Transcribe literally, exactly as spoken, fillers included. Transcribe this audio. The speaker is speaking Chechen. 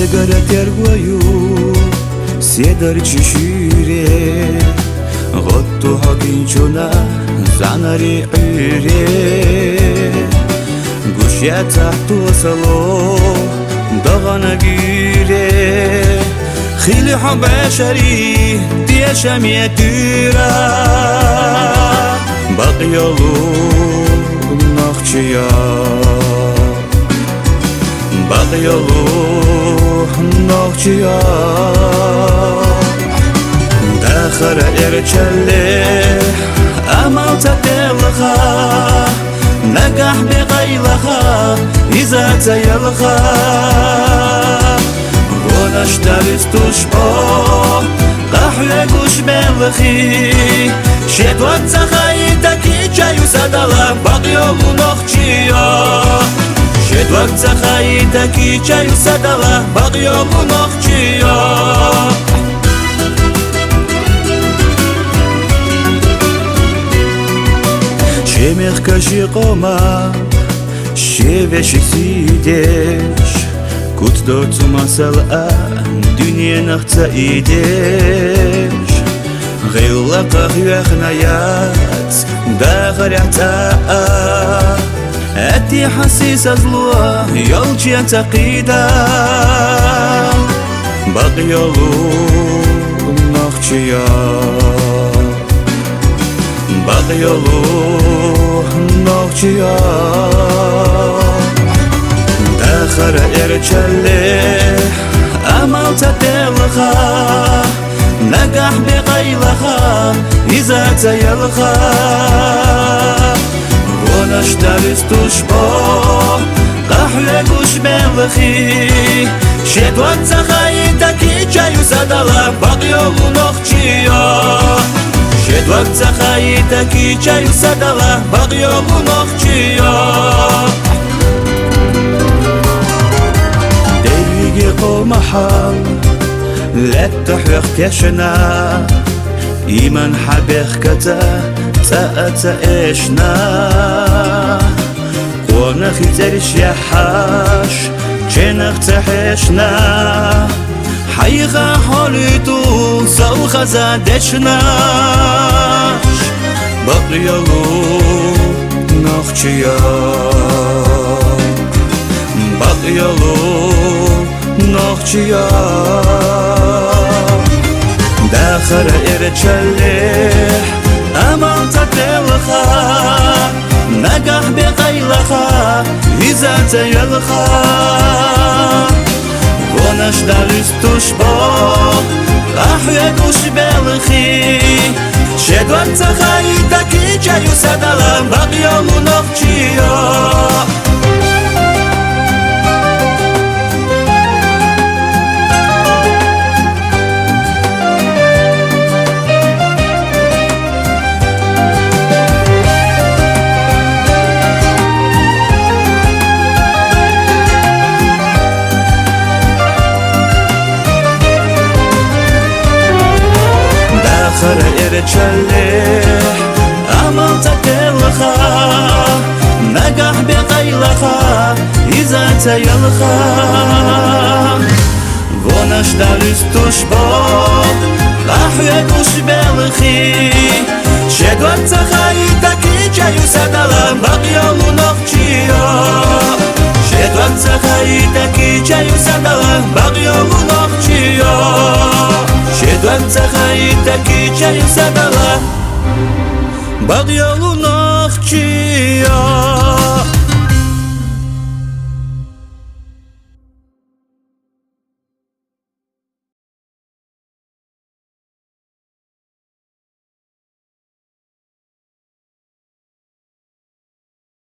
ХӀуегара тергойу седарчи шуьйре, гъотту хьо гинчуна зӀанари гӀуьре. Гуш яцахь тосало дагъана гуьре, хили хьо бешари деша метуьра. Бакъ йолу нохчия, бакъ йолу нохчия. Дахара эрчалле амал ца телха, нагахь бегӀайлаха, иза ца ялха. Вонаш дарис тушбо, къахьве гуш белхи, шедван ца хайта кичаю садала, бакъ йолу нохчия. Шедван ца хайта кичаю садала, бакъ йолу нохчия. Шемех каши къома, шевеши сидеш, куц доцу масал а, дуьненах ца идеш. Гъилла къахьвехнаяц дахарехь цӀа а, атти хьаси сазло йолче ца кхида. Бакъ йолу нохчия, бакъ йолу нохчия. Дахара эрчалле амал ца телха, нагахь бегӀайлаха, иза ца ялха. Вонаш дарис тушбо, къахьве гуш белхи, шедван ца хайта кичаю садала, бакъ йолу нохчия. Шедван ца хайта кичаю садала, бакъ йолу нохчия. Дерриге къомахьал лаьтта хьох тешна, иман хьабехкаца цӀа а ца эшна. Къонахи цӀериш яхьаш, ченах ца хьешна, хьайга хьолуьйту савхаза дешнаш. Бакъ йолу нохчия, бакъ йолу нохчия. Дахара эрчалле амал ца телха, нагахь бегӀайлаха, иза ца ялха. Вонаш дарис тушбо, къахьве гуш белхи, шедван ца хайта кичаю садала, бакъ йолу нохчия. Дахара эрчалле амал ца телха, нагахь бегӀайлаха, иза ца ялха. Вонаш дарис тушбо, къахьве гуш белхи, шедван ца хайта кичаю садала, бакъ йолу нохчия. Шедван ца хайта кичаю садала, бакъ йолу нохчия. Шедван ца хайта кичаю садала, бакъ йолу нохчия.